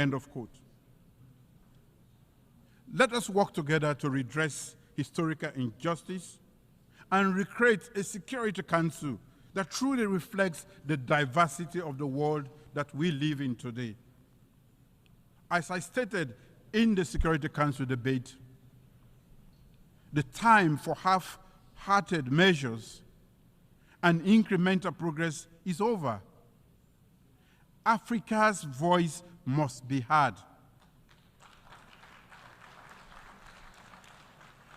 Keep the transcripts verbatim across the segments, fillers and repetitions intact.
End of quote. Let us work together to redress historical injustice and recreate a Security Council that truly reflects the diversity of the world that we live in today. As I stated in the Security Council debate, the time for half-hearted measures and incremental progress is over. Africa's voice must be heard,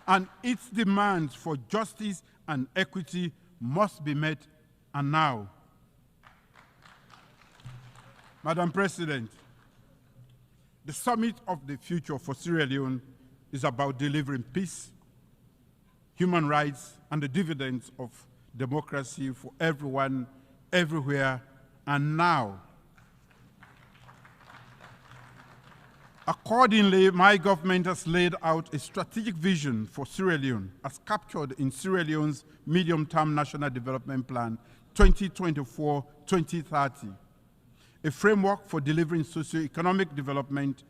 and its demands for justice and equity must be met, and now. Madam President, the Summit of the Future for Sierra Leone is about delivering peace, human rights, and the dividends of democracy for everyone, everywhere, and now. Accordingly, my government has laid out a strategic vision for Sierra Leone, as captured in Sierra Leone's Medium-Term National Development Plan twenty twenty-four twenty thirty, a framework for delivering socio-economic development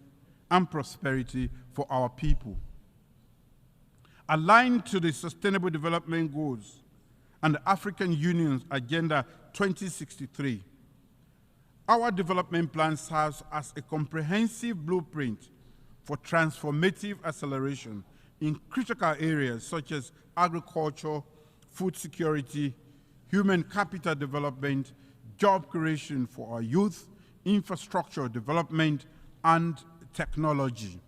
and prosperity for our people. Aligned to the Sustainable Development Goals and the African Union's Agenda twenty sixty-three, our development plan serves as a comprehensive blueprint for transformative acceleration in critical areas such as agriculture, food security, human capital development, job creation for our youth, infrastructure development, and technology.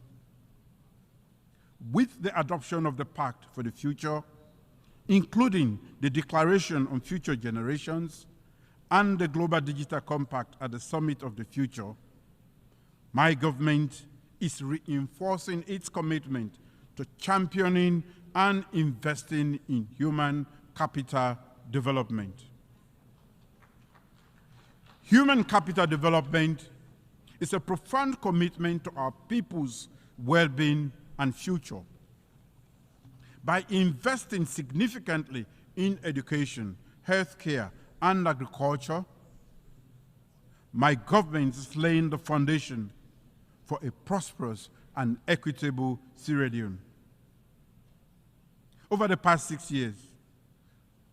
With the adoption of the Pact for the Future, including the Declaration on Future Generations and the Global Digital Compact at the Summit of the Future, my government is reinforcing its commitment to championing and investing in human capital development. Human capital development is a profound commitment to our people's well-being and future. By investing significantly in education, healthcare, and agriculture, my government is laying the foundation for a prosperous and equitable Sierra Leone. Over the past six years,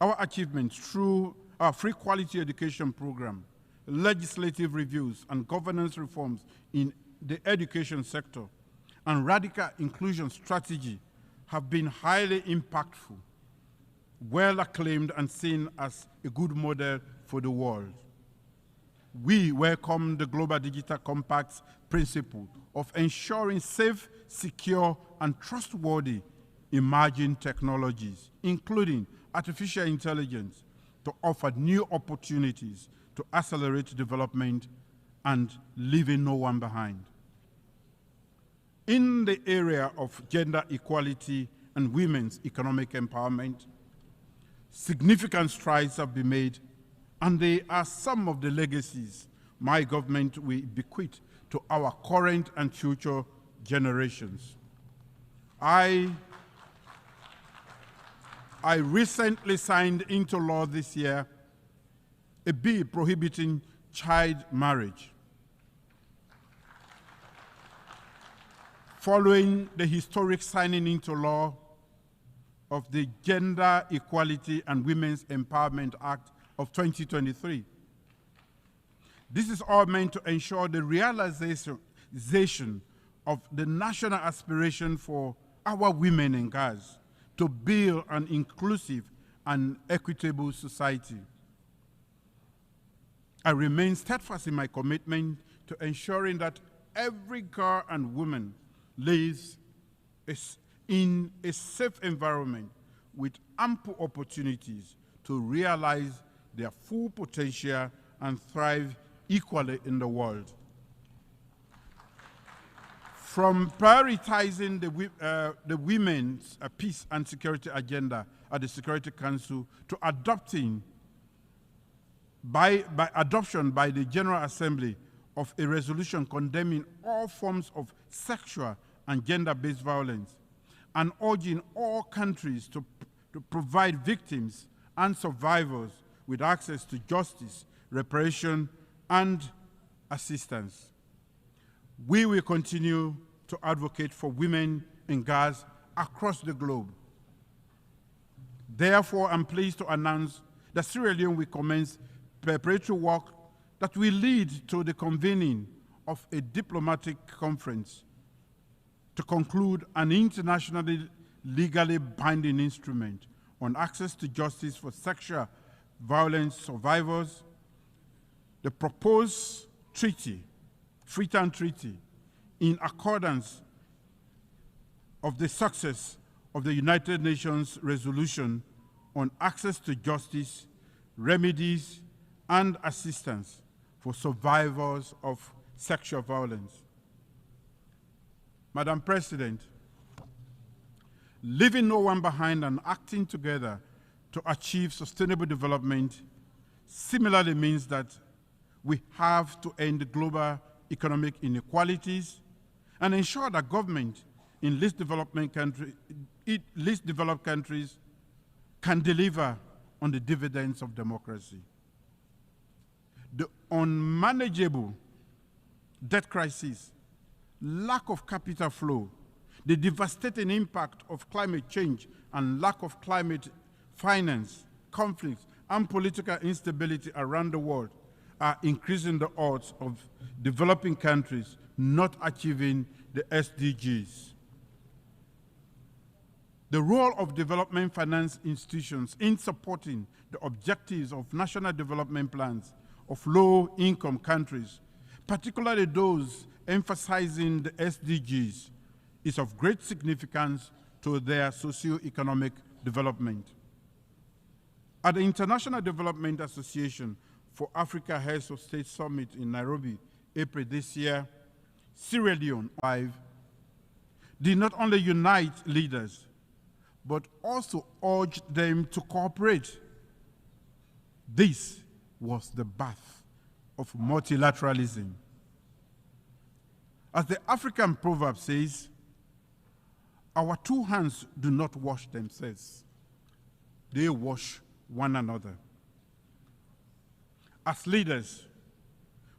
our achievements through our free quality education program, legislative reviews, and governance reforms in the education sector, and radical inclusion strategy have been highly impactful, well acclaimed, and seen as a good model for the world. We welcome the Global Digital Compact's principle of ensuring safe, secure, and trustworthy emerging technologies, including artificial intelligence, to offer new opportunities to accelerate development and leaving no one behind. In the area of gender equality and women's economic empowerment, significant strides have been made, and they are some of the legacies my government will bequeath to our current and future generations. I, I recently signed into law this year a bill prohibiting child marriage, following the historic signing into law of the Gender Equality and Women's Empowerment Act of twenty twenty-three. This is all meant to ensure the realization of the national aspiration for our women and girls to build an inclusive and equitable society. I remain steadfast in my commitment to ensuring that every girl and woman lives is in a safe environment with ample opportunities to realize their full potential and thrive equally in the world. From prioritizing the, wi- uh, the women's uh, peace and security agenda at the Security Council to adopting by, by adoption by the General Assembly of a resolution condemning all forms of sexual and gender-based violence and urging all countries to, to provide victims and survivors with access to justice, reparation, and assistance. We will continue to advocate for women in Gas across the globe. Therefore, I'm pleased to announce that Sierra Leone will commence preparatory work that will lead to the convening of a diplomatic conference to conclude an internationally legally binding instrument on access to justice for sexual violence survivors. The proposed treaty, Freetown Treaty, in accordance of the success of the United Nations resolution on access to justice, remedies, and assistance for survivors of sexual violence. Madam President, leaving no one behind and acting together to achieve sustainable development similarly means that we have to end global economic inequalities and ensure that government in least development country, it, least developed countries can deliver on the dividends of democracy. The unmanageable debt crisis, lack of capital flow, the devastating impact of climate change and lack of climate finance, conflicts, and political instability around the world are increasing the odds of developing countries not achieving the S D Gs. The role of development finance institutions in supporting the objectives of national development plans of low-income countries, particularly those emphasizing the S D Gs, is of great significance to their socio-economic development. At the International Development Association for Africa Heads of State Summit in Nairobi, April this year, Sierra Leone five did not only unite leaders, but also urge them to cooperate. This was the birth of multilateralism. As the African proverb says, "Our two hands do not wash themselves, they wash one another." As leaders,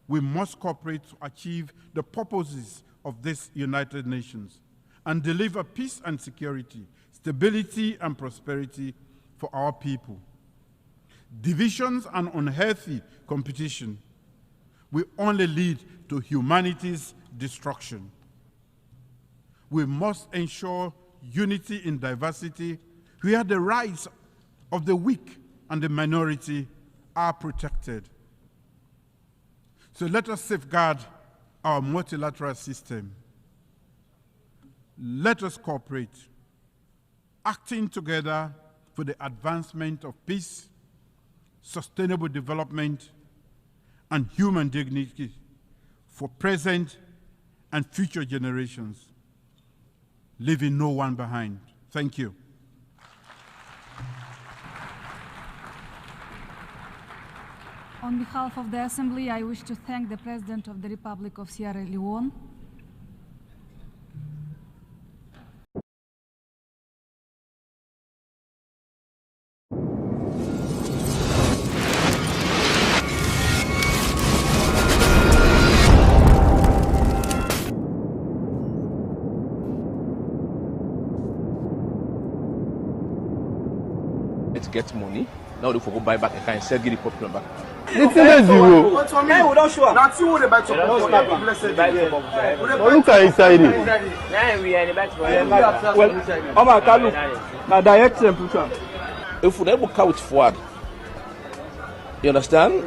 we must cooperate to achieve the purposes of this United Nations and deliver peace and security, stability and prosperity for our people. Divisions and unhealthy competition will only lead to humanity's destruction. We must ensure unity in diversity, where the rights of the weak and the minority are protected. So let us safeguard our multilateral system. Let us cooperate, acting together for the advancement of peace, sustainable development, and human dignity for present and future generations, leaving no one behind. Thank you. On behalf of the Assembly, I wish to thank the President of the Republic of Sierra Leone. Let's get money. Now we for go buy back a kind, sell, give the population back. The thing is zero. Now we don show am. Na two wey dey buy two population. But look at inside it. Well, Omo Akalu, na direct dem put am. If we never count forward, you understand?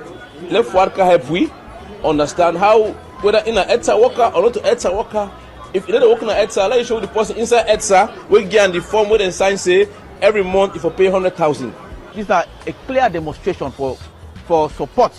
Let forward can help we understand how, whether in a EDSA worker or not EDSA worker. If you no dey work na EDSA, let you show the person inside EDSA wey get am the form wey dem sign say every month you for pay hundred thousand. Dis na a clear demonstration for, for support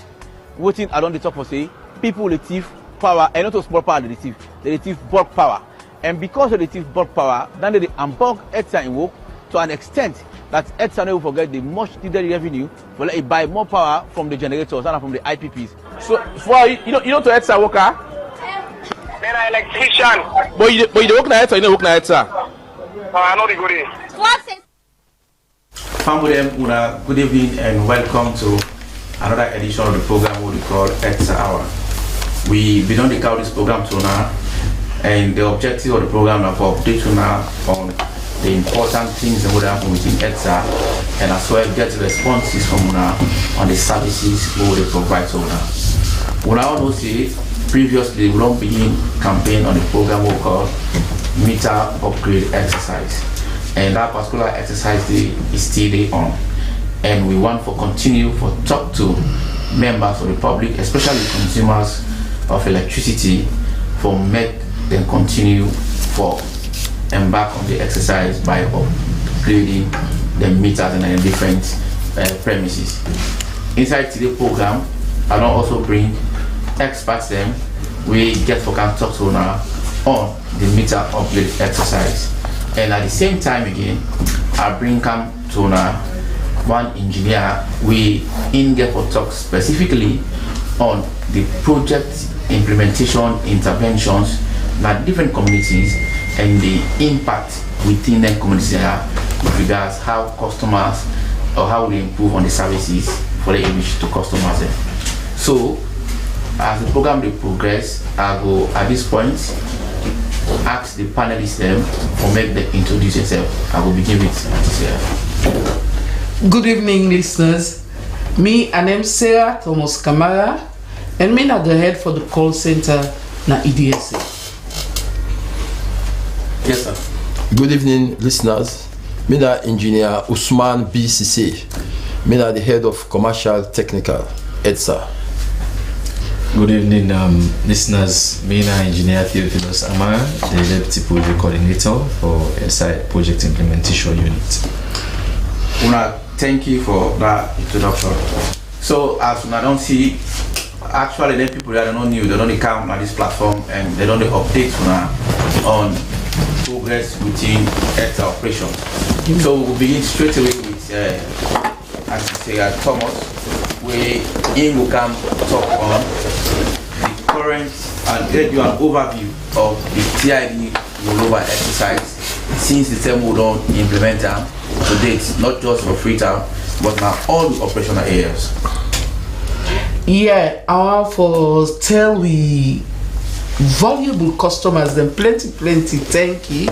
wetin I don dey talk for say people dey thief power, and not so small power dem dey thief, dem dey thief bulk power. And because dem dey thief bulk power, na dem dey hamburg EDSA in work to an extent that EDSA no even forget the much needed revenue for let e buy more power from the generators and from the I P Ps. So for you, you know, you know to EDSA worker? Then I electrician. But you, but you dey work na EDSA, you no work na EDSA. No, I no dey go there. Family dem, una good evening and welcome to another edition of the program wey we call EDSA Hour. We bin don dey carry this program to una And the objective of the program na for update una on the important things wey dey happen within EDSA, and as well get responses from una on the services wey we dey provide to una. Una all know say previously we don begin campaign on the program wey we call meter upgrade exercise, and that particular exercise dey e still dey on, and we want for continue for talk to members of the public, especially consumers of electricity, for make dem continue for embark on the exercise by upgrading the meters in the different uh, premises. Inside today program, I don also bring experts dem wey get for come talk to una on the meter upgrade exercise, and at the same time again, I bring come to una one engineer wey im get for talk specifically on the project implementation interventions na different communities and the impact within dem communities, uh, with regards how customers or how we improve on the services for the image to customers dem. So as the program dey progress, I go at this point ask the panelists dem for make dem introduce yourself. I go begin with this year. Good evening, listeners. Me, I name Sarah Thomas Kamara, and me na the head for the call center na E D S A. Yes, sir. Good evening, listeners. Me na Engineer Usman B Sise. Me na the head of commercial technical, EDSA. Good evening, um, listeners. Me na Engineer Theophilus Amara, the Deputy Project Coordinator for EDSA Project Implementation Unit. Una, thank you for that introduction. So as una don see, actually dem people that dem no new, dem don dey come na this platform and dem don dey update una on progress within EDSA operations. So we go begin straight away with uh, Engineer Thomas, wey im go come talk on the current and give you an overview of the T I D rollover exercise since the term we don implement am to date, not just for Freetown but na all the operational areas. Yeah, I want for tell we valuable customers dem plenty plenty thank you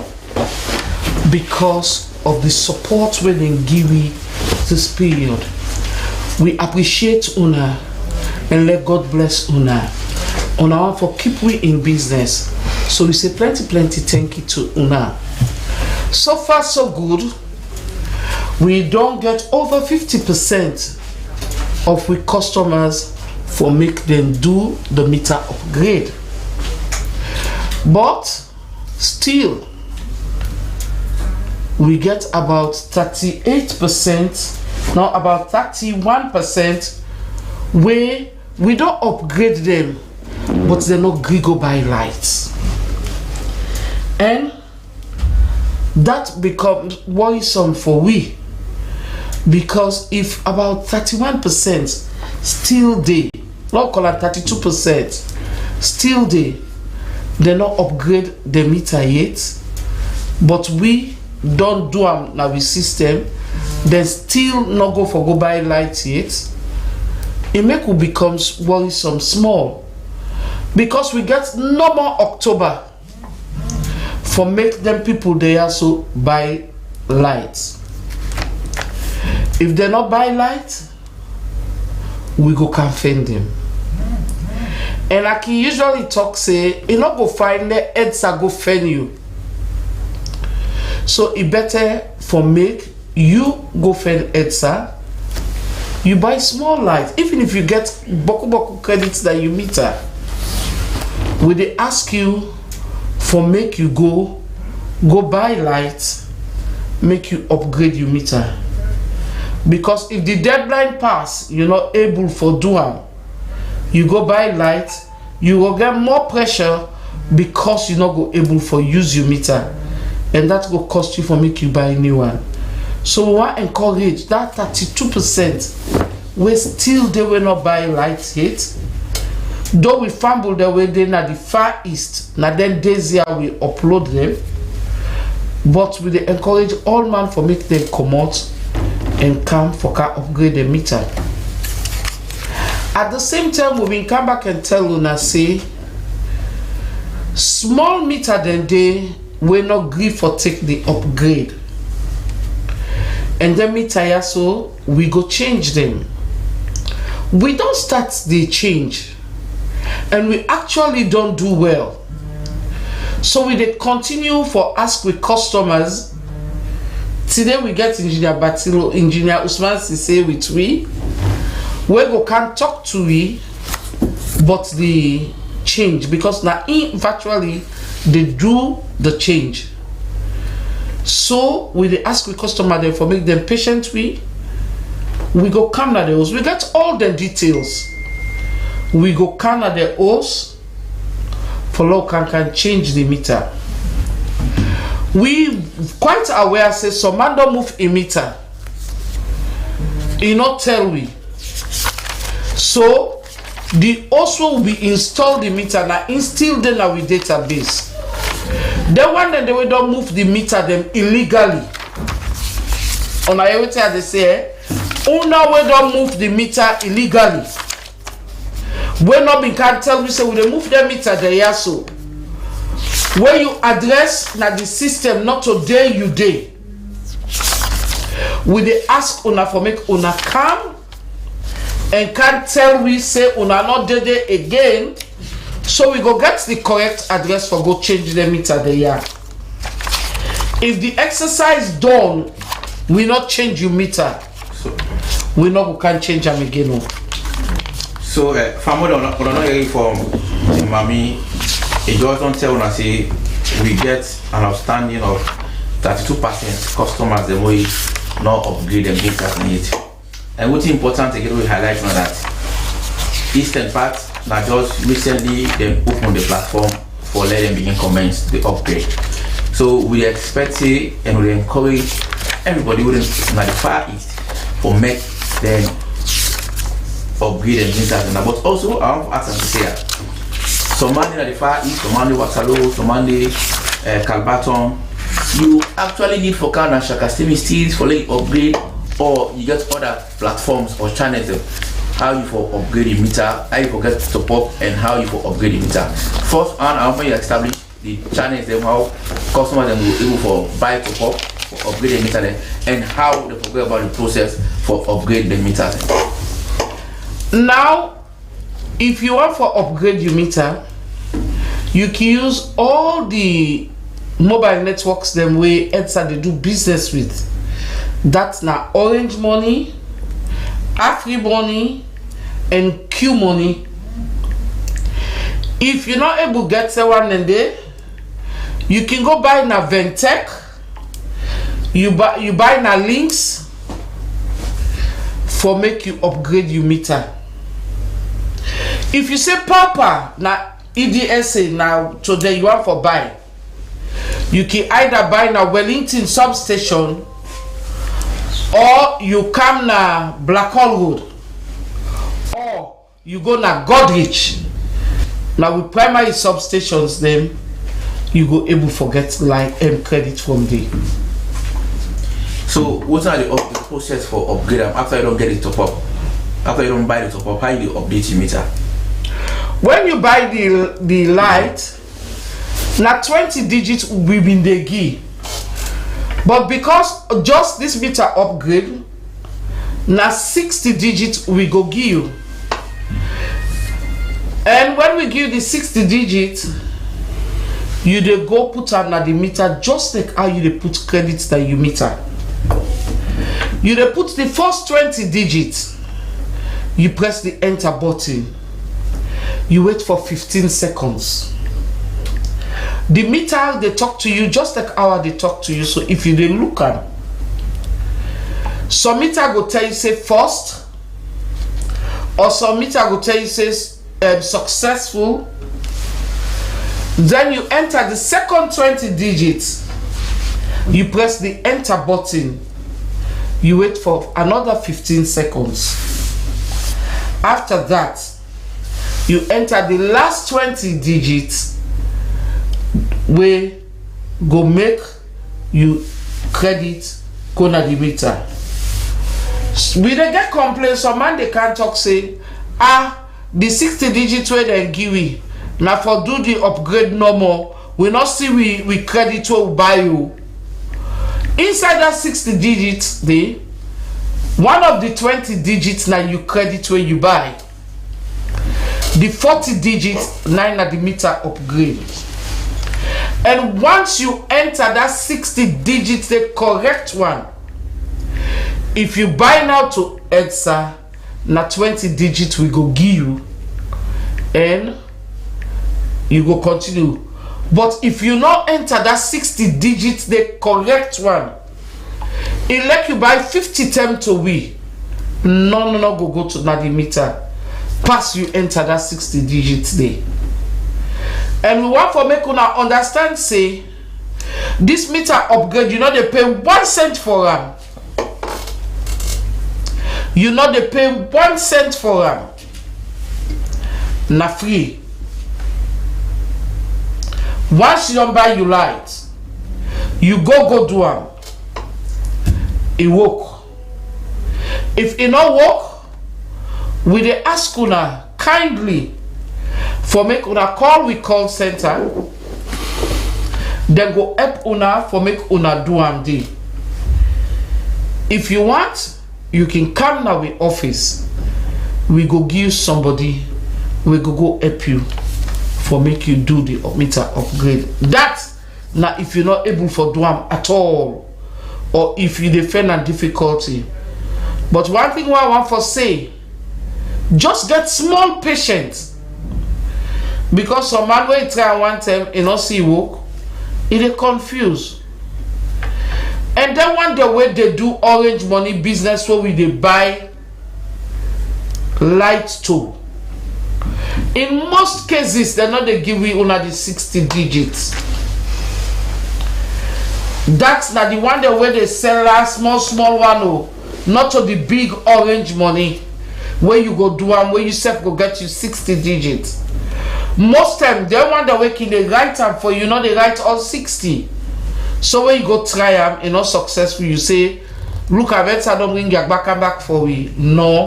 because of the support wey dem give we this period. We appreciate una and let God bless una. Una want for keep we in business. So we say plenty plenty thank you to una. So far so good. We don get over fifty percent of we customers for make dem do the meter upgrade. But still, we get about thirty-eight percent, now about thirty-one percent wey we don upgrade dem, but dem no gree go buy light. And that become worrisome for we, because if about thirty-one percent still dey, no call am thirty-two percent still dey, dem no upgrade the meter yet, but we don do am na we system, dem still no go for go buy light yet, e make we become worrisome small, because we get no more October for make dem people dey ya so buy light. If dem no buy light, we go can fend dem. And like he usually talk say, e no go fine let EDSA go fend you. So e better for make you go fend EDSA, you buy small light, even if you get boku boku credit that you meter, we dey ask you for make you go go buy light, make you upgrade your meter, because if the deadline pass, you no able for do am, you go buy light, you go get more pressure because you no go able for use your meter, and that go cost you for make you buy new one. So we wan encourage that thirty-two percent wey still dey wey no buy light yet, though we fumble dem wey dey na the far east, na dem days ya we upload dem, but we dey encourage all man for make dem comot and come for come upgrade dem meter. At the same time, we bin come back and tell una say Small meter dem dey wey no gree for take the upgrade, and then meter ya so we go change dem. We don start the change, and we actually don do well. So we dey continue for ask we customers. Today we get Engineer Batilo, Engineer Usman Sise with we, wey go come talk to we but the change, because na im virtually dey do the change. So we dey ask we customer dem for make dem patient we. We go come na the host. We get all the details. We go come na the host for law can can change the meter. We quite aware say some man don move a meter. E no tell we. So the host wey we install the meter na im still dey na we database. Then one dem dey wey don move the meter dem illegally. Una hear wetin I dey say, eh? Una wey don move the meter illegally, wey no bin can tell we say we dey move dem meter dem ya so, wey you address na the system, not today you dey. We dey ask una for make una come and come tell we say una no dey there again, so we go get the correct address for go change dem meter dem ya. If the exercise done, we no change you meter, so we no go can change am again o. So uh, family, una no hear from the mami. E just don tell una say we get an outstanding of thirty-two percent customers dem wey no upgrade dem meter yet. And wetin important again we highlight na that Eastern part na just recently dem open the platform for let dem begin commence the upgrade. So we dey expect say and we dey encourage everybody wey dey na the Far East for make dem upgrade dem meter dem. But also I wan ask am say ah, some man dey na the Far East, some man dey Waterloo, some man dey uh, Kalbaton. You actually need for come na Shaka Stevens Steels for let you upgrade, or you get other platforms or channels dem how you for upgrade your meter, how you for get top up and how you for upgrade your meter. First and I wan make you establish the channels dem how customers dem go able for buy top up for upgrade the meter dem, and how dem for go about the process for upgrade the meter dem. Now, if you want for upgrade your meter, you can use all the mobile networks dem wey EDSA dey do business with. That na Orange Money, Afri Money, and Q Money. If you no able get that one dem dey, you can go buy na Ventec, you buy you buy na Links for make you upgrade your meter. If you say papa na E D S A na today you want for buy, you can either buy na Wellington substation, or you come na Blackhall Road, or you go na Godrich. Na with primary substations dem you go able for get line um, credit from there. So wetin are the, up, the process for upgrade am after you don get the top up, after you don buy the top up, how you dey update your meter? When you buy the the light, na twenty digit we bin dey give, but because just this meter upgrade, na sixty digit we go give you. And when we give you the sixty digit, you dey go put am na the meter just like how you dey put credit na your meter. You dey put the first twenty digit, you press the enter button, you wait for fifteen seconds. The meter dey talk to you just like how I dey talk to you. So if you dey look am, some meter go tell you say first, or some meter go tell you say um, successful. Then you enter the second twenty digits. You press the enter button. You wait for another fifteen seconds. After that, you enter the last twenty digits wey go make you credit go na the meter. We dey get complain, some man dey come talk say, ah, the sixty digit wey dem give we, na for do the upgrade normal. We no see we, we credit wey we buy you. Inside that sixty digits dey, one of the twenty digits na you credit wey you buy. The forty digits na na the meter upgrade. And once you enter that sixty digits, the correct one, if you buy now to EDSA, na twenty digit we go give you, and you go continue. But if you no enter that sixty digit, the correct one, e like you buy fifty term to we, no, no, no go go to na the meter pass you enter that sixty digit dey. And we want for make una understand say this meter upgrade, you no dey pay one cent for am. You no dey pay one cent for am. Na free. Once you don buy you light, you go go do am. E work. If e no work, we dey ask una kindly for make una call we call center. Dem go help una for make una do am dey. If you want, you can come na we office. We go give you somebody wey go go help you for make you do the meter upgrade. That na if you no able for do am at all, or if you dey find am difficulty. But one thing wey I want for say, just get small patience, because some man wey try am one time, e no see work, e dey confuse. And then one day wey dey do orange money business wey we dey buy light to, in most cases dem no dey give we una the sixty digits. That na the one dem wey dey sell that small small one o, not to the big orange money wey you go do am, wey you sef go get you sixty digits. Most time dem one dem wey kin dey write am for you, no dey write all sixty. So when you go try am, e no successful, you say, look, Avensa don bring your back and back for we. No.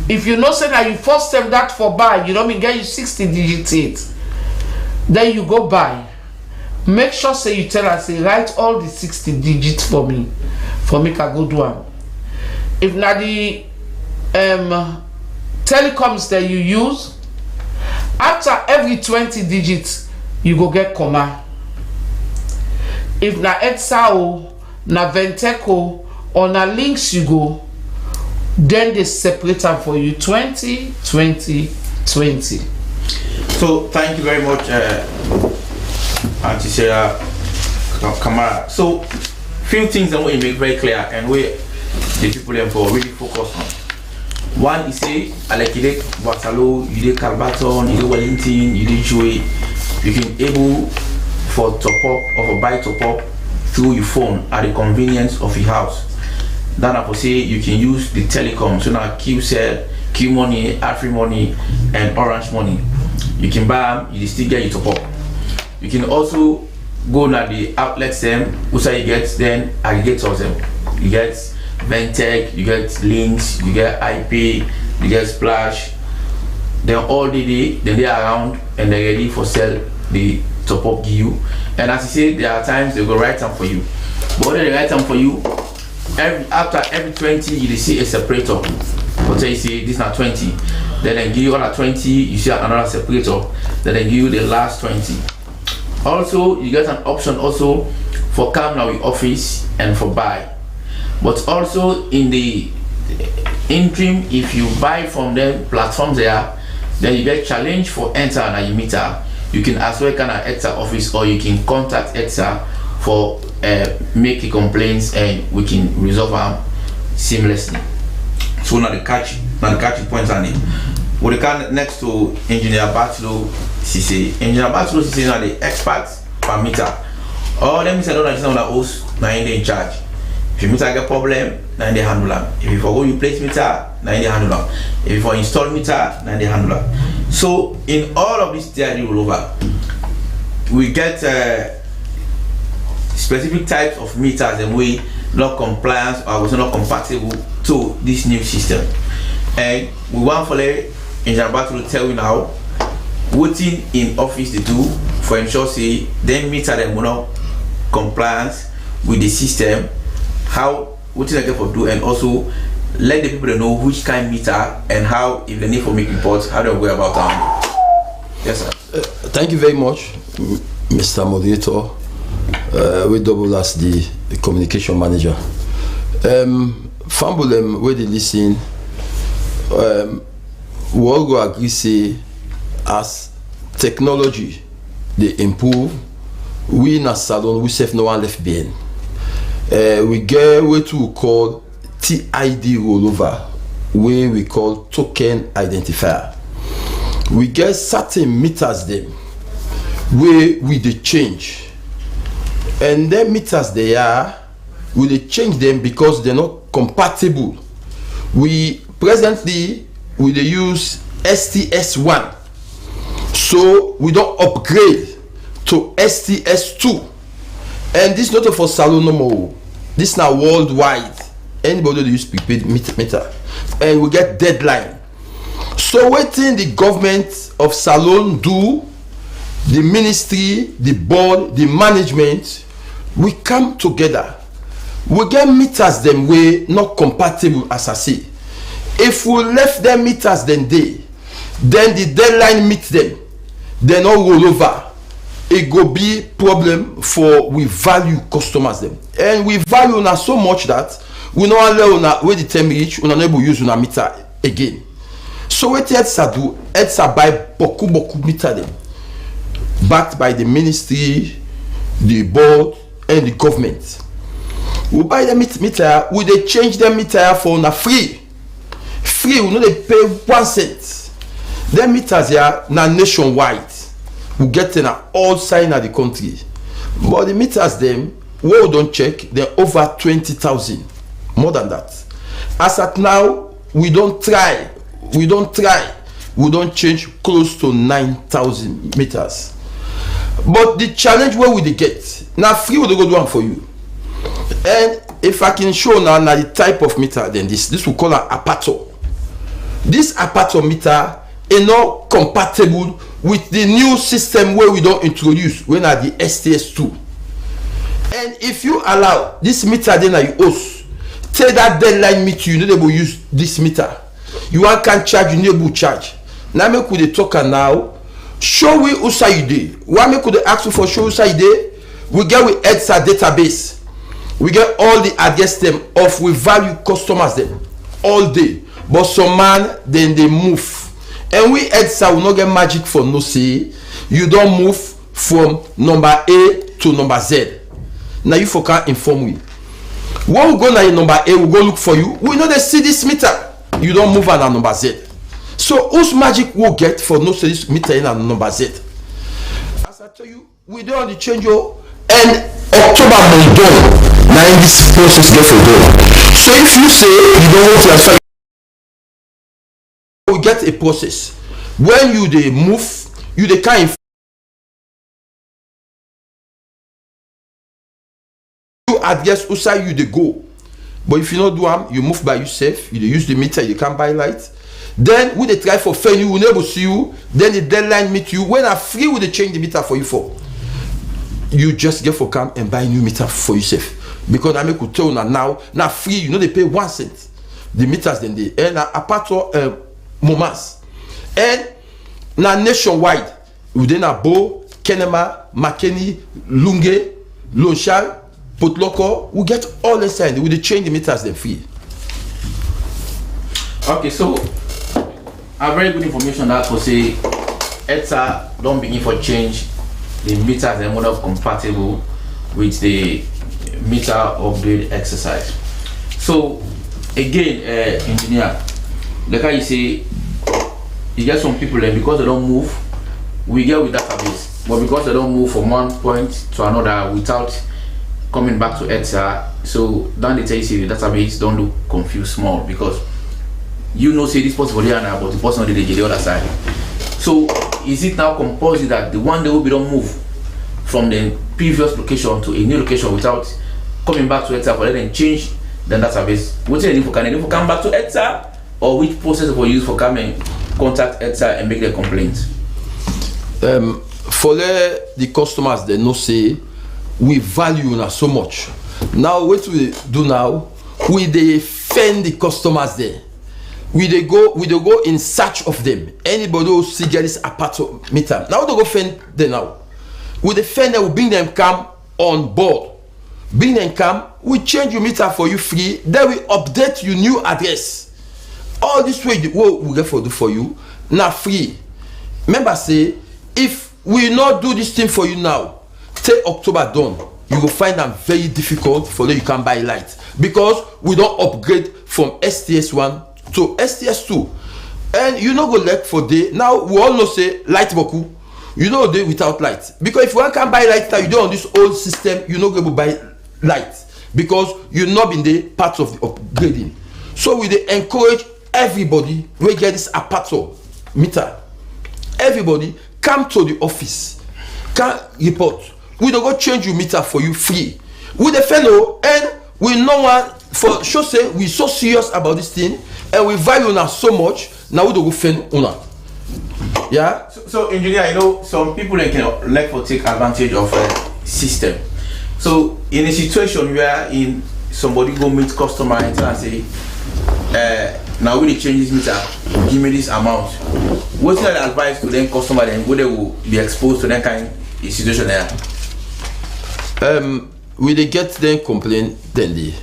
If you know say na you first time that for buy, you don bin get you sixty digit it, then you go buy. Make sure say you tell am say, write all the sixty digits for me, for make I go do am. If na the um, telecoms that you use, after every twenty digits, you go get comma. If na EDSA o, na Ventec o, or na Links you go, then they separate am for you, twenty, twenty, twenty. So thank you very much, uh, Auntie Sarah Ka- Kamara. So few things that we make very clear and we the people dem for really focus on. One is say, like you dey Waterloo, you dey Calverton, you dey Wellington, you dey Joy, you can able for top up or for buy top up through your phone at the convenience of your house. That na for say you can use the telecom, so na QCell, Q Money, Afri Money, and Orange Money. You can buy am, you dey still get your top up. You can also go na the outlet dem, usa you get then aggregators dem. You get Ventec, you get Links, you get I P, you get Splash. Dem all dey dey, dem dey around and dem ready for sell the top up give you. And as you say, there are times they go write am for you. But when they write am for you, every after every twenty, you dey see a separator. Go tell you say this na twenty. Then dem give you all na twenty, you see another separator. Then dem give you the last twenty. Also, you get an option also for come na we office and for buy. But also in the interim, if you buy from the platforms there, then you get challenge for enter na your meter. You can as well come na EDSA office or you can contact EDSA for uh, make a complaints and we can resolve am seamlessly. So na the catch, na the catch point and it. We dey come next to Engineer Batlo Sise. Engineer Batlo Sise na the expert per meter. All dem meter don understand una host na him dey in charge. If your meter get problem, na him dey handle am. If you for go replace meter, na him dey handle am. If you for install meter, na him dey handle am. So in all of this theory all over, we get uh, specific types of meters dem wey not compliance or was not compatible to this new system. And we want for let Engineer Batlo tell you now Wetin im office dey do for ensure say dem meter dem go not compliance with the system, how, wetin dem get for do, and also let the people dem know which kind meter and how, if dem need for make report, how dem go about am. Yes, sir. Thank you very much, Mister Moderator, uh, wey double as the communication manager. Um, Fambulem wey dey listen, um, we all go agree say as technology dey improve, we na Salone, we sef no wan left behind. Uh, we get wetin we call T I D rollover, wey we call token identifier. We get certain meters dem wey we dey change, and dem meters dey ya, we dey change dem because dem no compatible. We presently we dey use S T S one, so we don upgrade to S T S two. And this not for Salone no more o. This na worldwide. Anybody wey dey use prepaid met- meter, and we get deadline. So wetin the government of Salone do, the ministry, the board, the management, we come together. We get meters dem wey not compatible, as I say. If we left dem meters dem dey, then the deadline meet dem, dem no roll over, e go be problem for we value customers dem. And we value una so much that we no wan let una, wey the term reach, una no able use una meter again. So wetin EDSA do? EDSA buy boku boku meter dem, backed by the ministry, the board, and the government. We buy dem met- meter, we dey change dem meter for una free. Free, we no dey pay one cent. Dem meters ya na nationwide. We get dem na all side na the country. But the meters dem wey we don check, dem over twenty thousand, more than that. As at now, we don try, we don try, we don change close to nine thousand meters. But the challenge wey we dey get, na free we dey go do am for you. And if I can show now, na the type of meter dem, this, this we call am aperture. This aperture meter, e no compatible with the new system wey we don introduce, wey na the S T S two. And if you allow this meter dey na you host, take that deadline meet you, you no dey go use this meter. You wan can charge, you no dey go charge. Na make we dey talk am now. Show we usa you dey. Why make we dey ask you for show usa you dey? We get we EDSA database. We get all the address dem of we value customers dem all day. But some man dem dey move. And we EDSA, we no get magic for know say you don move from number A to number Z. Na you for can inform we. When we go na your number A, we go look for you. We no dey see this meter. You don move am na number Z. So whose magic we get for know say this meter na number Z? As I tell you, we dey on the change o. And October must done, na im this process get for done. So if you say you don wan transfer, we get a process. When you dey move, you dey kind you address usa you dey go. But if you no do am, you move by yourself, you dey use the meter, you dey come buy light. Then we dey try for fail you, we no able see you. Then the deadline meet you. When na free, we dey change the meter for you for. You just get for come and buy new meter for yourself. Because na make we tell una now, na free, you no dey pay one cent. The meters dem dey, and na apart from um, Momas. And na nationwide. We dey na Bo, Kenema, Makeni, Lunge, Lonshal, Potloko. We get all inside. We dey change the meters dem free. Okay, so a very good information that for say EDSA don begin for change the meters dem wey no compatible with the meter upgrade exercise. So again, uh, engineer, like how you say, you get some people dem, because they don move, we get with database, but because they don move from one point to another without coming back to EDSA, so don dey tell you say the database don look confused small because you know say this person for there now, but the person no dey the other side. So is it now compulsory that the one day wey be don move from the previous location to a new location without coming back to EDSA for let dem change the database? Wetin dem need for, can dem need for come back to EDSA, or which process for use for come and contact EDSA and make the complaint? Um, for let the customers dem know say we value una so much. Now wetin we dey do now, we dey fend the customers dem. We dey go, we dey go in search of them. Anybody who still get this apart meter, now we dey go fend them now. We dey fend them, we bring them come on board. Bring dem come, we change your meter for you free, then we update your new address. All this way wey we get for do for you na free. Remember say if we no do this thing for you now, till October done, you go find am very difficult for you can buy light, because we don upgrade from S T S one to S T S two. And you no go like for day now, we all know say light boku, you no dey without light, because if you wan come buy light now, you dey on this old system, you no go able buy light, because you no bin dey part of the upgrading. So we dey encourage everybody wey get this apato meter, everybody come to the office, come report. We dey go change you meter for you free. We dey fail o, and we no wan for show say we so serious about this thing, and we value una so much. Na we dey go fail una. Yeah. So, so engineer, you know, some people dem can like for take advantage of uh, system. So in a situation where in somebody go meet customer and tell am say, uh, now we dey change this meter, give me this amount. Wetin I dey advise to dem customer dem wey dey go be exposed to that kind of situation there? Um, we dey get dem complain dem dey.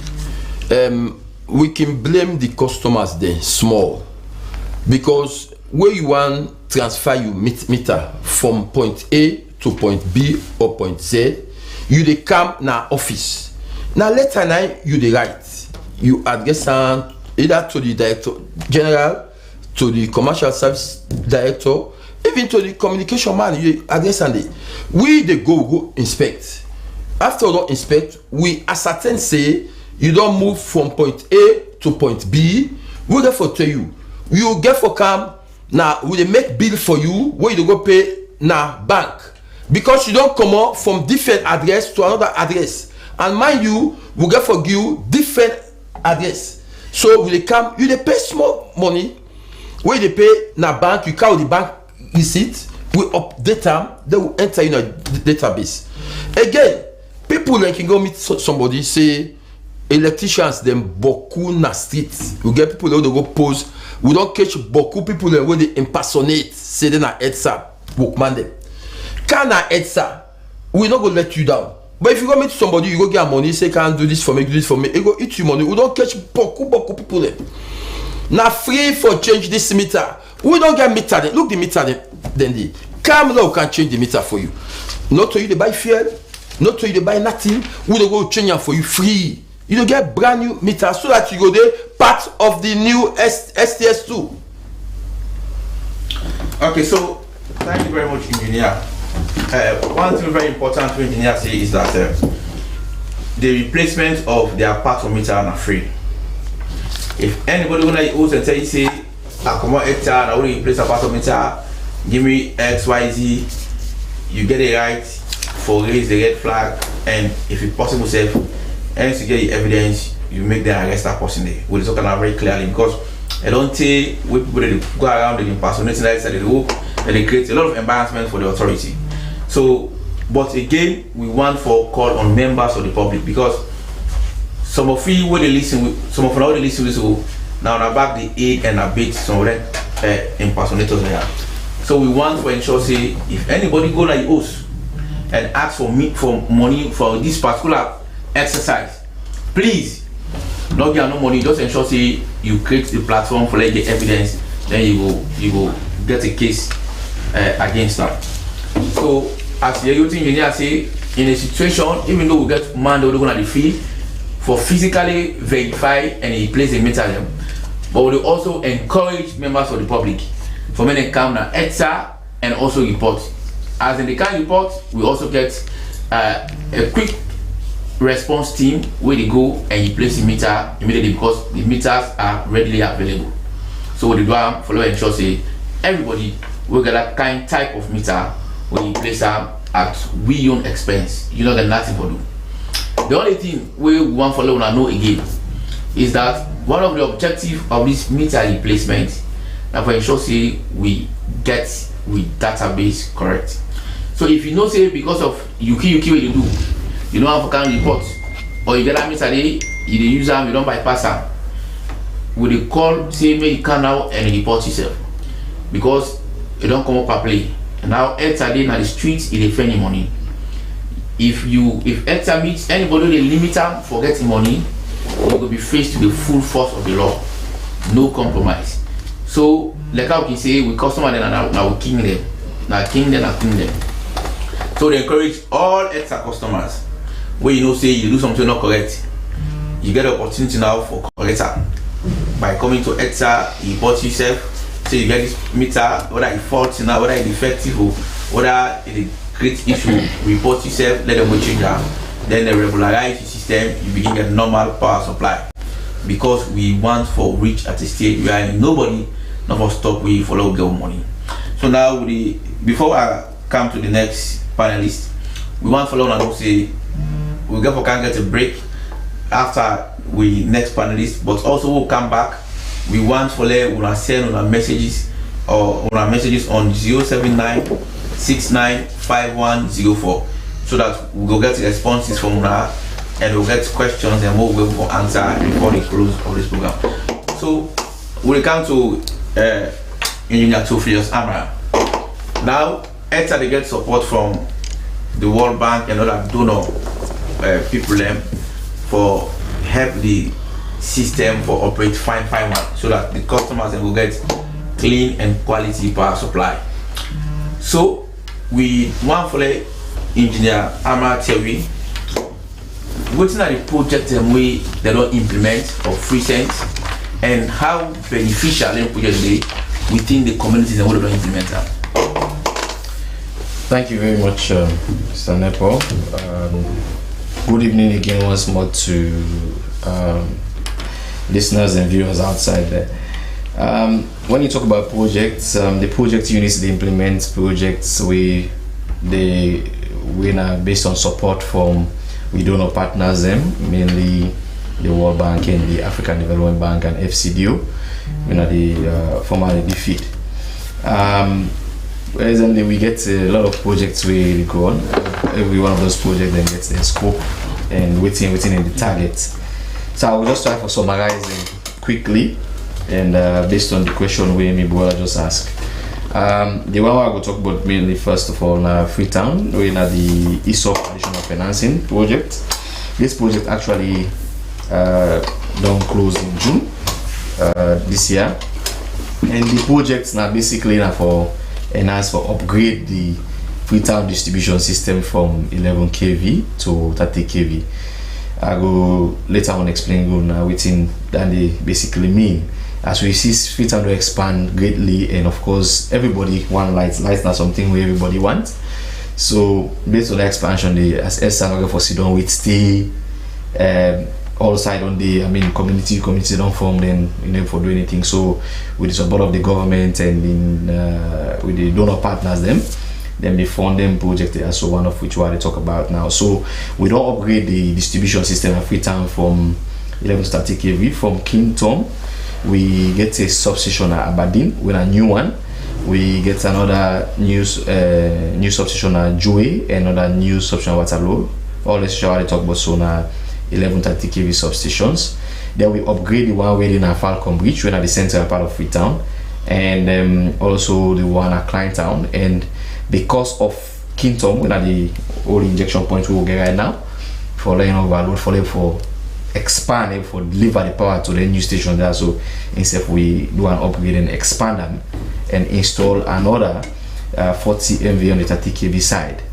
Um, we can blame the customers dem small, because wey you wan transfer you meet meter from point A to point B or point Z, you dey come na office. Na letter na you dey write, you address am either to the director general, to the commercial service director, even to the communication man, you address am dey. We dey go, we go inspect. After we don inspect, we ascertain say you don move from point A to point B. We get for tell you, you get for come na we dey make bill for you wey you dey go pay na bank, because you don comot from different address to another address. And mind you, we get for give you different address. So we dey come, you dey pay small money wey you dey pay na bank, you carry the bank receipt, we update am, then we enter you na database. Again, people like can go meet somebody say electricians dem boku na street. We get people wey dey go pose, we don catch boku people dem wey dey impersonate say dem na EDSA workman dem. Ka na EDSA, we no go let you down. But if you go meet somebody, you go get money, say can do this for me, do this for me, e go eat you money. We don catch boku boku people dem. Na free for change this meter. We don get meter dem. Look the meter dem. Dem dey come now, we can change the meter for you. Not to you dey buy fuel, not to you dey buy nothing. We dey go change am for you free. You go get brand new meter so that you go dey part of the new S- STS two. Okay, so thank you very much, engineer. Uh, one thing very important to engineer say is that uh, the replacement of their part of meter are free. If anybody wanna use and tell you say I comot hectare, I want to replace a part of meter, give me X Y Z, you get a right for raise the red flag, and if it possible self, and to get the evidence, you make them arrest that person there. We talk about very clearly because I don't think we people dey go around dey impersonate that side dey go and dey create a lot of embarrassment for the authority. So, but again, we want for call on members of the public because some of you wey dey listen, some of una wey dey listen, so now na back the aid and abet some of them uh, impersonators there. So we want to ensure say if anybody go like host and ask for me for money for this particular exercise, please no get no money. Just ensure say you create the platform for like get evidence, then you go you go get a case uh, against them. So as the youth engineer say, in a situation, even though we get man wey dey go na the field for physically verify and replace the meter dem, but we dey also encourage members of the public for make dem come na EDSA and also report. As dem dey come report, we also get uh, a quick response team wey dey go and replace the meter immediately because the meters are readily available. So we dey do am follow ensure say everybody wey get that kind type of meter, we replace am at we own expense. You no get nothing for do. The only thing wey we wan follow una know again is that one of the objective of this meter replacement na for ensure say we get with database correct. So if you know say because of yuki yuki wey you do, you no wan for come report, or you get that meter dey, you dey use am, you don bypass am, we dey call say make you come now and report yourself, because e don comot per play. Now EDSA dey na the street, e dey fend im money. If you, if EDSA meet anybody wey dey limit am for get im money, you go be faced with the full force of the law, no compromise. So like how we say, we customer dem na, na we king dem, na king dem, na king dem. So we dey encourage all EDSA customers wey you know say you do something not correct, you get the opportunity now for correct am by coming to EDSA, report yourself, say you get this meter, whether e faulty now, whether e defective o, whether e dey create issue, report yourself, let dem go change am. Then dem regularize the system, you begin get normal power supply, because we want for reach at a stage where nobody no for stop we for let we get money. So now we dey, before I come to the next panelist, we want for let una know say we get for can get a break after we next panelist, but also we'll come back. We want for let una send una messages or una messages on zero seven nine six nine five one zero four, so that we go get responses from una and we'll get questions and we'll be able to answer before the close of this program. So we come to uh, Engineer Theophilus Amara. Now, EDSA dey get support from the World Bank and other donor uh, people dem for help the system for operate fine fine one, so that the customers dem go get clean and quality power supply. So we wan follow Engineer Amara tell we wetin are the project dem wey dem don implement of recent, and how beneficial dem project dey within the community dem wey dem don implement am. Thank you very much, um, Mister Nepo. Um, good evening again once more to um, listeners and viewers outside there. Um, when you talk about projects, um, the project units dey implement projects wey dey wey na based on support from we donor partners dem, mainly the World Bank and the African Development Bank and F C D O, wey na the uh, formerly the feed. Um, presently, we get a lot of projects wey dey go on. Every one of those projects dem get their scope and wetin wetin dem dey target. So I will just try for summarize them quickly and uh, based on the question wey my brother just ask. Um, the one wey I go talk about mainly first of all na Freetown, wey na the ESOP additional financing project. This project actually uh, don close in June uh, this year, and the project na basically na for enhance for upgrade the Freetown distribution system from eleven K V to thirty K V. I go later on explain go na wetin that dey basically mean. As we see, Freetown don expand greatly, and of course, everybody want light. Light na something wey everybody want. So based on the expansion, the as Esanoga for sit down with stay um, all side on the, I mean, community community don form, then you know for do anything. So with the support of the government and in uh, with the donor partners them, then we fund them project there. So one of which we dey talk about now. So we don upgrade the distribution system of Freetown from eleven to thirty K V from Kingdom. We get a substation at Aberdeen with a new one. We get another new uh, new substation at Joy, another new substation at Waterloo. All the station I talk about so now eleven thirty K V substations. Then we upgrade the one wey dey na Falcon Bridge, wey na the central part of Freetown, and um, also the one at Klein Town. And because of Kingdom, wey na the old injection point wey we get right now, for laying overload for them for expand it for deliver the power to the new station there. So instead we do an upgrade and expand them and install another uh, forty M V on the thirty K V side.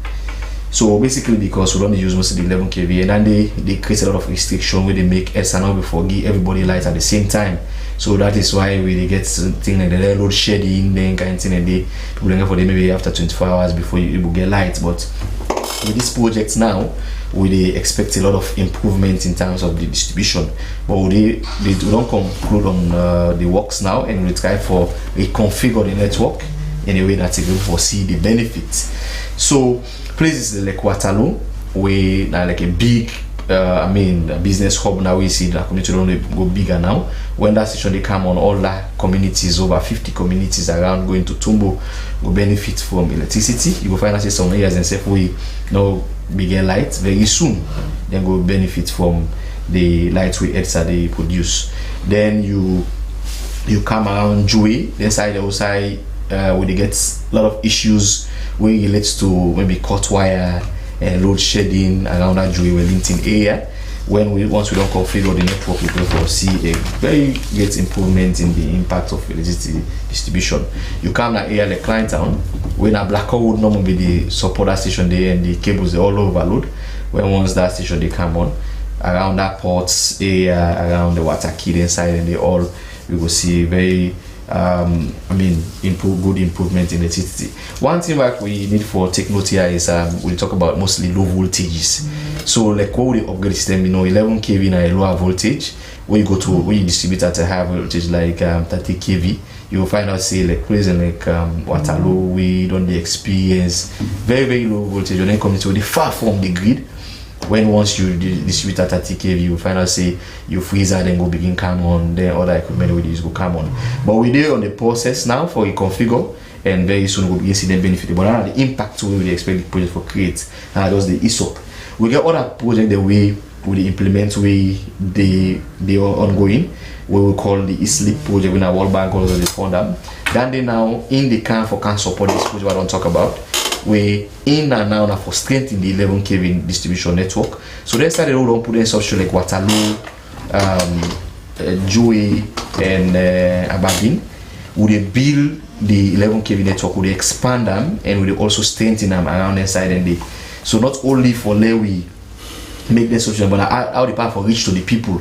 So basically, because we don dey use most of the eleven K V, and then they they create a lot of restriction wey dey make Esanoga for give everybody light at the same time. So that is why we dey get something like the load shedding, then kind thing like the people dem for dey maybe after twenty-four hours before you people get light. But with this project now, we dey expect a lot of improvement in terms of the distribution. But we dey dey we don conclude on uh, the works now, and we try for reconfigure the network in a way that people for see the benefits. So places like Waterloo, wey na like a big uh, I mean, a business hub now. We see the community don dey go bigger now. When that station dey come on, all that communities, over fifty communities around going to Tumbo, go benefit from electricity. You go find out say some areas and sef we no begin light very soon. Then go benefit from the light we EDSA dey produce. Then you you come around Jue, then side outside uh, we dey get a lot of issues wey relate to maybe cut wire and load shedding around that Jue Wellington area. When we once we don configure the network, we go for see a very great improvement in the impact of electricity distribution. You come na area like Klein Town, wey na Black Wood normal be the support that station dey, and the cables dey all overload. When once that station dey come on, around that port area, around the water kid inside, and they all we go see very um, I mean, improve good improvement in electricity. One thing like we need for take note here is um, we talk about mostly low voltages. So like what we upgrade system, you know, eleven K V na a lower voltage. When you go to when you distribute at a higher voltage like um, thirty K V, you will find out say like places like um, Waterloo, we don't dey experience very very low voltage when it comes to the far from the grid. When once you di- distribute at thirty K V, you find out say your freezer then go begin come on, then other equipment we dey use go come on. But we dey on the process now for a configure, and very soon we go begin see them benefit. But now the impact wey we dey expect the project for create, na just the ESOP. We get other project that we we dey implement wey dey dey ongoing, wey we call the ESLIP project, wey na World Bank also dey fund am. Then dey now in the can for can support this project wey I don talk about, wey in and now na for strengthen the eleven K V distribution network. So then started we don put in substation like Waterloo, um, uh, Jue, and uh, Ababin. We dey build the eleven K V network, we dey expand am, and we dey also strengthen am around inside and dey. So not only for Lewi make dem substation, but na how how the power for reach to the people.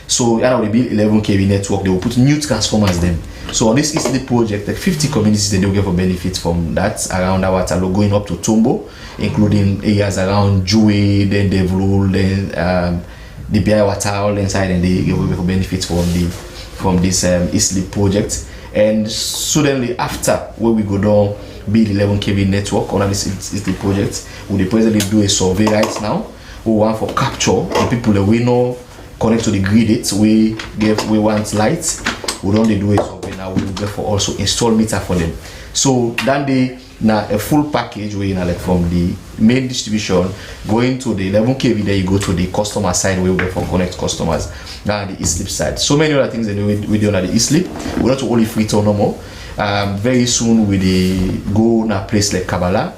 So out of the build eleven K V network, they will put new transformers dem. So on this ESLIP project, like fifty communities dem dey get for benefit from that around that Waterloo going up to Tumbo, including areas around Jue, then Devrul, then um, the Biai Water, all inside, and they get for benefit from the from this um, ESLIP project. And suddenly after, when we go down build eleven K V network under this ESLIP project, we dey presently do a survey right now. We want for capture the people that we know connect to the grid it we get we want light. We don dey do a survey now, we get for also install meter for them. So that day na a full package wey na like from the main distribution going to the eleven K V, then you go to the customer side wey we get for connect customers. Na the ESLIP side. So many other things that we we do on the ESLIP. We not only Freetown no more. Um, very soon we dey go na place like Kabala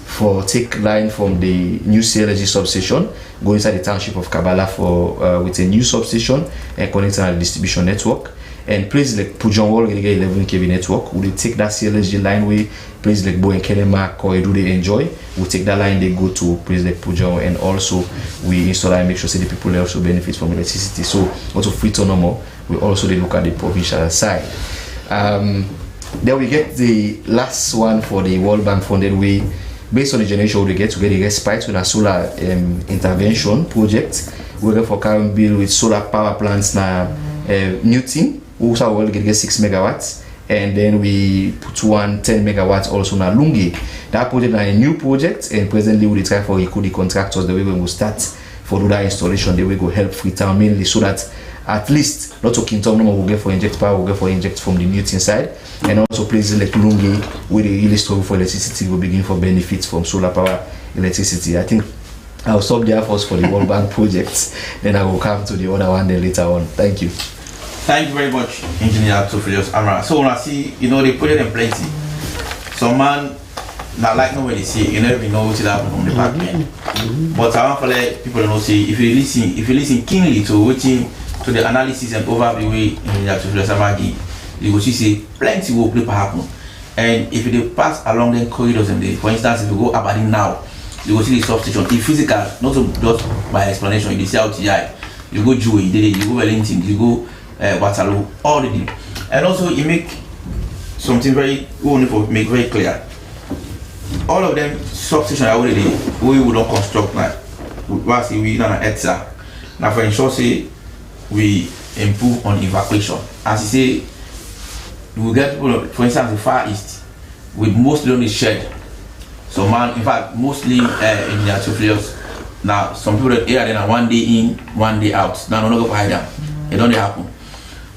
for take line from the new C L G substation, go inside the township of Kabala for uh, with a new substation and connect to the distribution network. And places like Pujon Wall get eleven K V network. We dey take that C L G line wey places like Boenkenema, Koidu dey enjoy. We take that line dey go to places like Pujon, and also we install and make sure say the people dey also benefit from electricity. So also Freetown no more. We also dey look at the provincial side. Um, then we get the last one for the World Bank funded. We, based on the generation we get, we get the respite with a solar um, intervention project. We get for current bill with solar power plants na uh, Newton, we also well get, get six megawatts. And then we put one ten megawatts also na Lungi. That project na a new project, and presently we dey try for equal the contractors the way we go start for do that installation, the way go help Freetown mainly, so that at least not to Kingdom no more we get for inject power, we get for inject from the Newton side, and also places like Lungi where they really struggle for electricity will begin for benefits from solar power electricity. I think I'll stop there first for the World Bank projects, then I will come to the other one then later on. Thank you. Thank you very much, Engineer Tofilius Amara. So when I see, you know, they put it in plenty. Some man na like no way they see, you never know what will happen from the back end. But I want to let people know say if you listen, if you listen keenly to waiting to the analysis and overview way Engineer Tofilius Amara give, you go see say plenty will play happen. And if you dey pass along the corridors and the, for instance, if you go Aberdeen now, you go see the substation. If physical, not so just by explanation, you dey see out here. You go Jue, you dey you go Wellington, you go uh, Waterloo, all the day. And also, it make something very we want to make very clear. All of them substation are already we we don't construct now. We we say we na etsa. Now for ensure say we improve on evacuation. As you say, we get people, for instance, the Far East, we mostly only shed. So man, in fact, mostly uh, in their two flavors, Na some people dey area dey na one day in, one day out. Now no go hide am. E don dey happen.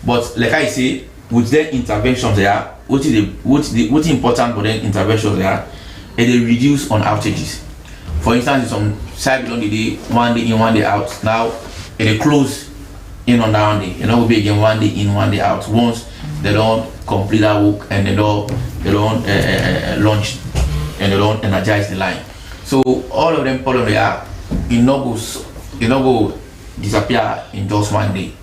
But like I say, with dem interventions, yeah, wetin dey wetin dey wetin important for dem interventions, yeah, e dey reduce on outages. For instance, if some side don dey dey one day in, one day out, now e dey close in on that one day. E no go be again one day in, one day out. Once dem don complete that work and dem don dem don uh, uh, launch and dem don energize the line. So all of dem problem dey are, e no go s- e no go disappear in just one day.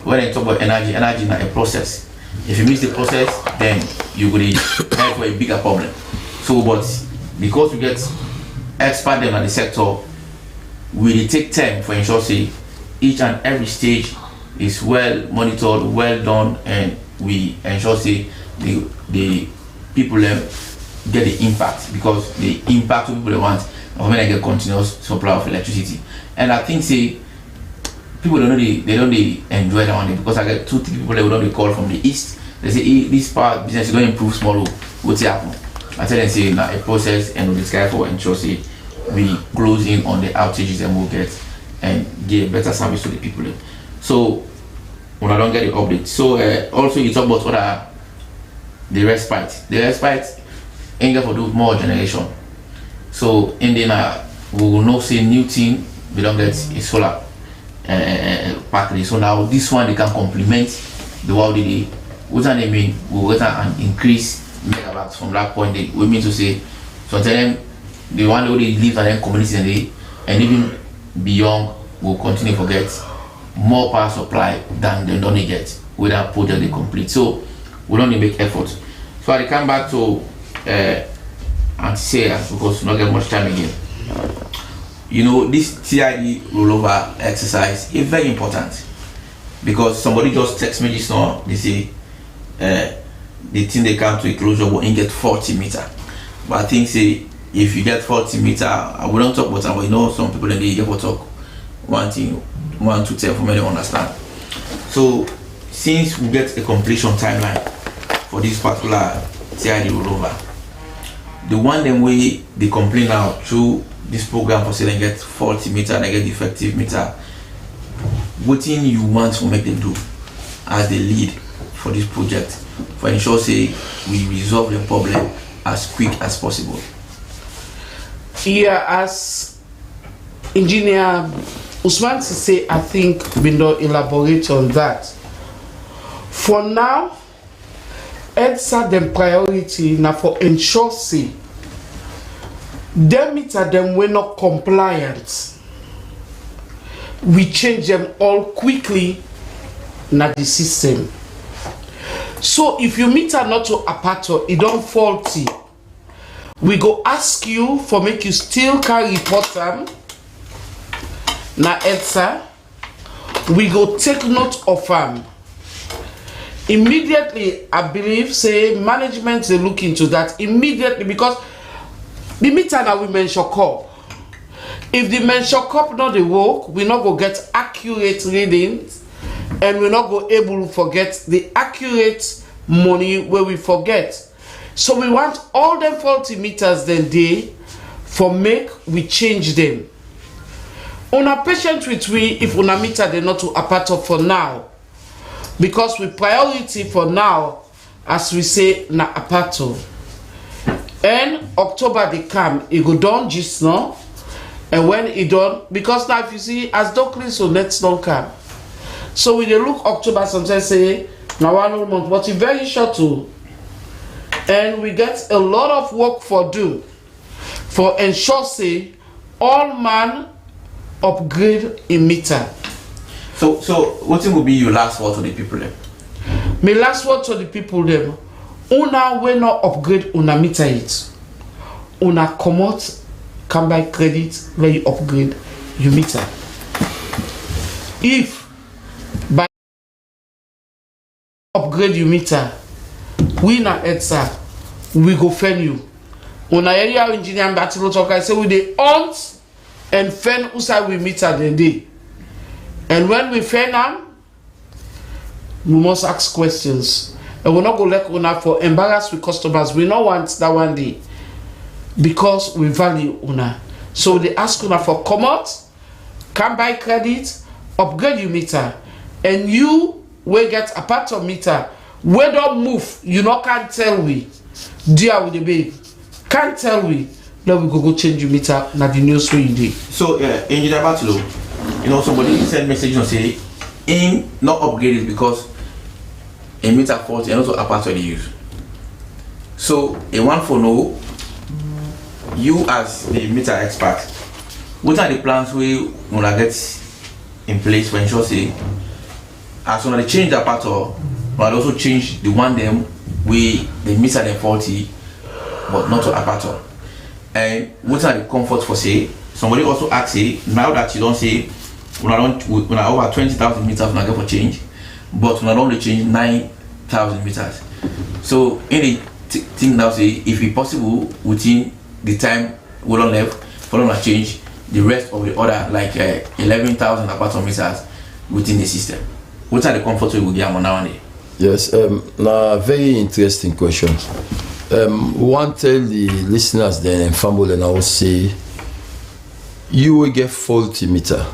When I talk about energy, energy na a process. If you miss the process, then you go dey head for a bigger problem. So, but because we get expert dem at the sector, we dey take time for ensure say each and every stage is well monitored, well done, and we ensure say the the people dem get the impact, because the impact wey people dey want na make dem get continuous supply of electricity. And I think say people dem no dey dem don dey enjoy that one day, because I get two three people wey don dey call from the east. Dem say, "Eh, this power business don improve small o, wetin happen?" I tell dem say na a process, and we dey try for ensure say we close in on the outages dem we get and give better service to the people dem. So una don get the update. So uh, also you talk about other the respite. The respite im get for do more generation. So in dey na we go know say new thing we don get a solar uh, package. So now this one dey can complement the one wey dey dey. Wetin I dey mean, we go get an increase megawatts from that point dey, wey mean to say sometimes the one wey dey live na dem community dem dey, and even beyond, we go continue for get more power supply than dem don dey get wey that project dey complete. So we don dey make effort. So I dey come back to uh, Aunty Sarah, because we no get much time again. You know, this T I D rollover exercise is very important, because somebody just text me this now. They say uh, the thing dey come to a closure, but im get forty meter. But I think say if you get forty meter, I we don talk about am, but you know some people dem dey get for talk one thing, one two thing for make dem understand. So since we get a completion timeline for this particular T I D rollover, the one dem wey dey complain now through this program for say dem get forty meter, dem get defective meter, wetin you want for make dem do as the lead for this project for ensure say we resolve the problem as quick as possible? Yeah, as Engineer Usman Sise, I think, bin don elaborate on that. For now, EDSA dem priority na for ensure say dem meter dem wey no compliant, we change dem all quickly na the system. So if you meter not to apato, e don faulty, we go ask you for make you still carry report am na EDSA. We go take note of am immediately. I believe say management dey look into that immediately, because the meter na we mention call. If the mention cup no dey work, we no go get accurate readings, and we no go able for get the accurate money wey we for get. So we want all dem faulty meters dem dey for make we change dem. Una patient with we if una meter dey not to apato for now, because we priority for now, as we say, na apato. And October dey come, e go don gist now, and when e don, because now if you see as doctrine so next don come, so we dey look October sometimes say na one whole month, but e very short o. And we get a lot of work for do for ensure say all man upgrade im meter. So, so wetin go be your last word to the people dem? My last word to the people dem: una wey no upgrade una meter yet, una comot, come buy credit, make you upgrade your meter. If by upgrade your meter, we na EDSA, we go fend you. Una hear how Engineer Mbatilo talk, I say we dey hunt and fend usai we meter dem dey. And when we fend am, we must ask questions. And we no go let una for embarrass we customers. We no want that one day, because we value una. So we dey ask una for comot, come buy credit, upgrade you meter, and you wey get APATUR meter wey don move, you no can tell we, dear, we dey beg, can tell we, then we go go change you meter, na the news wey you dey. So, uh, Engineer Batulo, you know, somebody send message and say, in not upgrade it because a meter fault and also APATUR dey use. So, I want for know, you as the meter expert, what are the plans we una get in place for ensure say, as una dey change the APATUR, una dey also change the one dem wey the meter dem faulty, but not to APATUR. And wetin I dey comfort for say, somebody also ask say, now that you don say una don, una over twenty thousand meters una get for change, but una don dey change nine thousand meters. So in the th- thing now say, if e possible within the time we don left, for una change the rest of the other, like, uh, eleven thousand APATUR meters within the system. Wetin I dey comfort we go get am on that one day? Yes, um, na very interesting question. Um, we wan tell the listeners dem and family na say, you wey get faulty meter,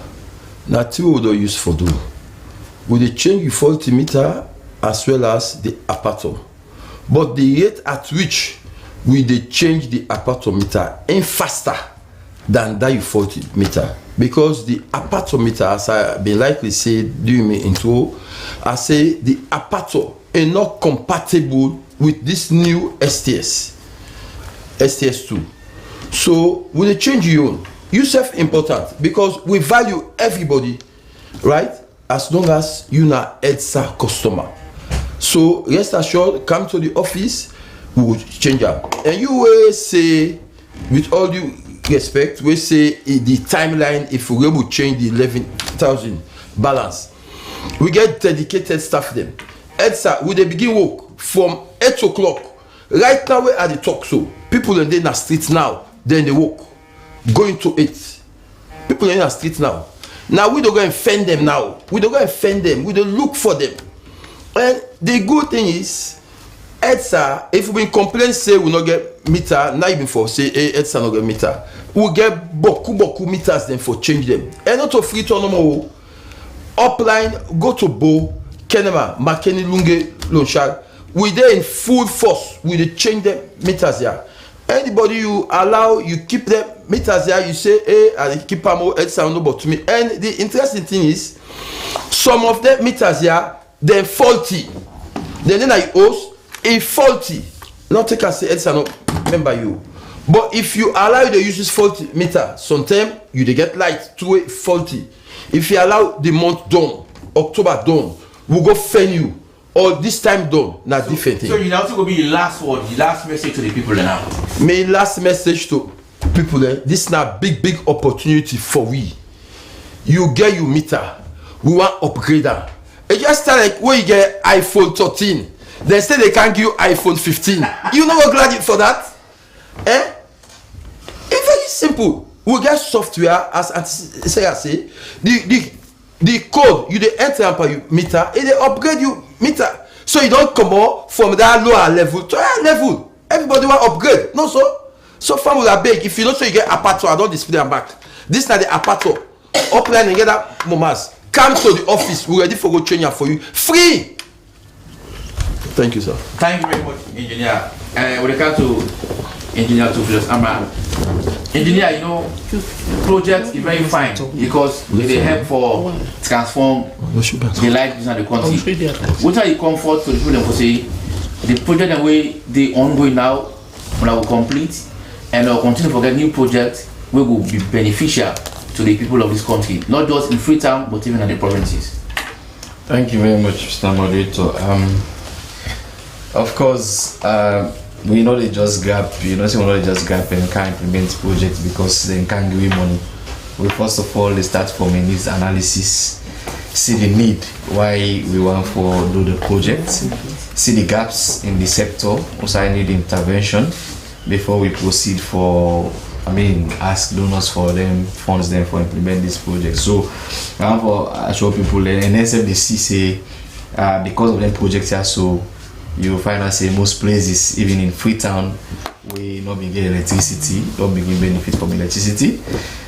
na thing we don use for do. We dey change the faulty meter as well as the APATUR. But the rate at which we dey change the APATUR meter in faster than that you faulty meter, because the APATUR meter, as I bin likely say during my intro, I say the APATUR is not compatible with this new S T S, S T S two. So we dey change your own. You sef important because we value everybody, right? As long as you na EDSA customer. So rest assured, come to the office, we will change am. And you wey say, with all due respect, wey say, eh, the timeline, if we able change the eleven thousand balance, we get dedicated staff dem. EDSA, we dey begin work from eight o'clock. Right now wey I dey talk so, people dem dey na street now, dem dey work, going to eight. People dem na street now. Na we dey go and fend dem now. We dey go and fend dem. We dey look for dem. And the good thing is, EDSA, if we bin complain say we no get meter, now you bin for say, hey, EDSA no get meter. We get boku boku meters dem for change dem. And not to free turn no more. Upline, go to Bo, Kenema, Makeni, Lunge, Lonshar. We dey in full force. We dey change dem meters here. Anybody you allow, you keep dem meters here, you say, hey, I dey keep am o, EDSA no, but to me. And the interesting thing is, some of dem meters here, dem faulty. Dem dey na your house, e faulty. No take am say EDSA no member you. But if you allow you dey use this faulty meter, sometimes you dey get light two way faulty. If you allow the month done, October done, we go fend you. Or this time done, na different thing. So you now go be the last word, the last message to the people now. My last message to people, eh, this na big, big opportunity for we. You get your meter, we wan upgrade am. E just start like when you get iPhone thirteen, dem say dem can give you iPhone fifteen. You no go glad for that? Eh? E very simple. We get software, as Aunty Sarah say, the, the, the code, you dey enter am per your meter, e dey upgrade you meter. So you don comot from that lower level to higher level. Everybody wan upgrade, no so? So family, abeg, if you know say you get APATUR, I don display am back. This na the APATUR. Upline and get that momas. Come to the office, we ready for go change am for you. Free! Thank you, sir. Thank you very much, Engineer. Uh, we come to Engineer Theophilus Amrah. Engineer, you know, project is very fine because e dey help for transform the life business of the country. What are your comfort to the people dem for say the project dem wey dey ongoing now, una go complete, and una go continue for get new project wey go be beneficial to the people of this country, not just in Freetown, but even in the provinces? Thank you very much, Mister Moderator. Um, of course, uh, we know they just grab, you know, say we know they just grab and can implement project because they can give you money. We first of all, they start from a needs analysis, see the need why we want for do the project, see the gaps in the sector, also I need intervention before we proceed for, I mean, ask donors for them funds them for implement this project. So I want for assure people and N S F D C say, uh, because of them projects here, so You find out say most places, even in Freetown, we no bin get electricity, don begin benefit from electricity.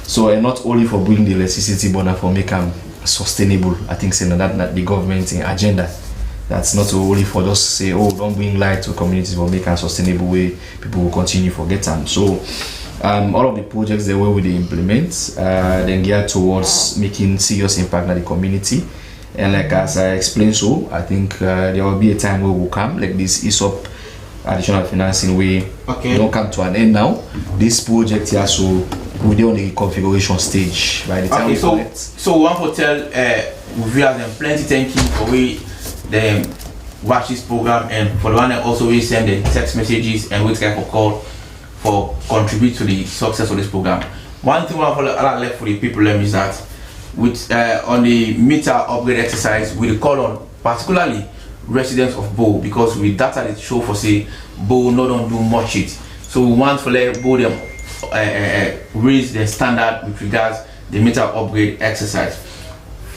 So, and not only for bring the electricity, but na for make am sustainable. I think say na that na the government in agenda. That's not only for just say, oh, don't bring light to communities, but make am sustainable way people will continue for get am. So, um, all of the projects that we will implement, uh, then gear towards making serious impact in the community. And like as I explained, so I think uh, there will be a time where we'll come like this ESOP additional financing we Okay. don't come to an end now. This project here, so we dey on the configuration stage by the time Okay, we so collect. So we want to tell uh, viewers dem plenty thank you for we dem watch this program and for the one that also we send the text messages and we try for call for contribute to the success of this program. One thing we want to left for the people dem is that with uh, on the meter upgrade exercise, we dey call on particularly residents of Bo because we data dey show for say Bo no don do much yet. So we want for let Bo dem uh, uh, uh, raise the standard with regards the meter upgrade exercise.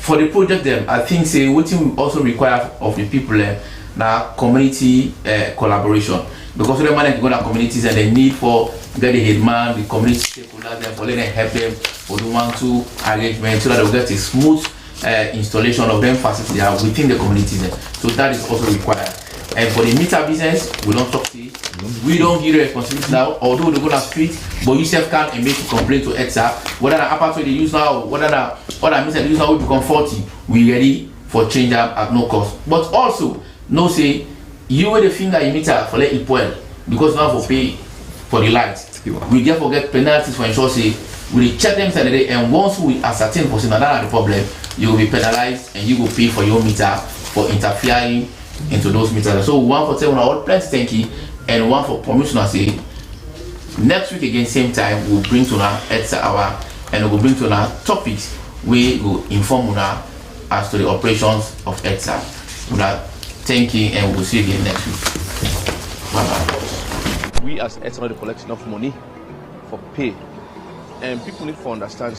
For the project dem, I think say wetin we also require of the people dem na community uh, collaboration because we dey manage go na communities and the need for get the headman, the community stakeholders dem for let dem help dem for do one two arrangement so that they go get a smooth uh, installation of dem facility dem within the communities dem. So that is also required. And for the meter business, we don talk say we don give responsibility now, although we dey go na street, but you sef can and make you complain to EDSA whether na apart wey dey use now, whether na other meter dey use now wey become faulty, we ready for change am at no cost. But also know say you wey dey finger your meter for let e spoil because you no for pay for the light. We get for get penalties for ensure say we dey check dem inside the day, and once we ascertain for say na that na the problem, you go be penalized and you go pay for your meter for interfering into those meters. So we want for tell una all plenty thank you and we want for promise una say next week again same time we go bring to una extra hour and we go bring to una topics wey go inform una as to the operations of EDSA. Una thank you and we go see you again next week. Bye bye. We as EDSA no dey collect enough money for pay, and people need for understand